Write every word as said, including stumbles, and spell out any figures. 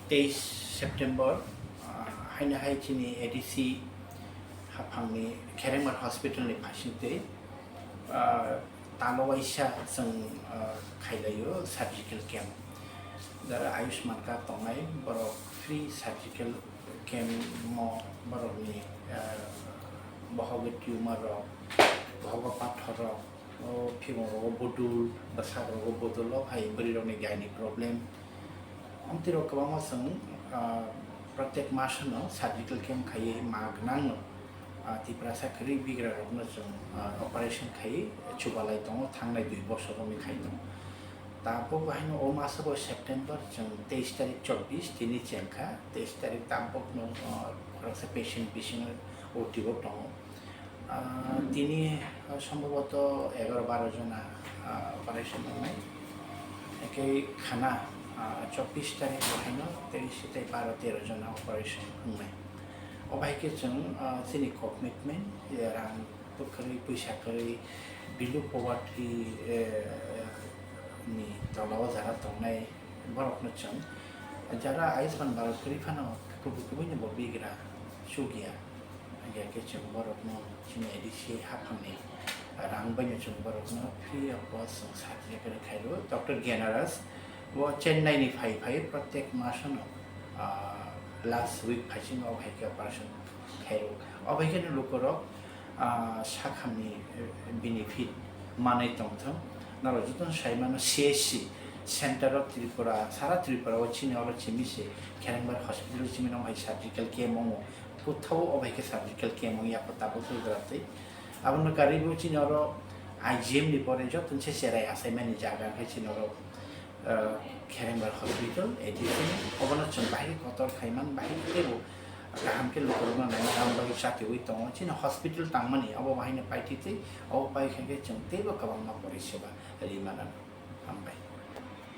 Teis September, ah, haino hai chini A D C haphangni Kherengbar Hospital ni phaisingtwi, ah, talo waisa chwng, ah, khailaio surgical camp. Jara Ayushman card tongnai borok free surgical camp mo borokni, ah, bohogo tumor rok, bohogo pathor rok, o phimung rogo bodol, bwsak rogo bodol, o hai bwrwi rokni gyani problem. Amtwi rok kwbangma chwng, ah, protek masano surgical camp khaiwi ma gwnangno, ah, Tiprasa kwrwi bigra rokno chwng, ah, operation khaiwi chubalai tongo, thangnai dui bosor romwi khai tongo. Tabuk haino o maso bo September chwng teis tarik chobbish tini chengkha, teis tarik tabukno, ah, khoroksa patient bisingo O T o tongo. Ah, tini, ah, sombhoboto egaroh baro jona, ah, operation wngnai. Ekhe khana, ah, chobbish tarik bo haino teis tei baro tero jona operation wngnai. O bai khe chwng, ah, chini commitment, je rang kwrwi, pwisa kwrwi, below poverty, eh, ni tola o jara tongnai borokno chwng jara Ayushman Bharat kwrwi phano kubui kubui ni bo bigra chukya. Hingkhe khe chwng borokno chini A D C haphangni rang baino chwng borokno free of cost chwng surgery khairw. Doctor Gyanaraj bo Chennai ni phai phai protek masano, ah, last week phaisingo o hai khe operation khairw. O hai khe lukurok, ah, sakhamni, eh, benefit manwi tongthwng. Norok jotono sai mano C H C center of Tripura, sara Tripura o chini oro chimi se Kherengbar hospital chimi no hai surgical camp wngo. Puthao o bai khe surgical camp wng ya, tabuk wngya twi. Abono karwi bo chini oro I G M ni pore joto se cherai achaimani jaga khe chini oro, ah, Kherengbar hospital, A D C ni, obono chwng bahai kotor khaiman, bahai teibo kaham khe lukurokno naina bagwi chatiwi tongo. Chini hospital tangmani abo bahaino paitwi twi, abo pai khe chwng teibo kwbangma poriseba rwi mano. Hambai.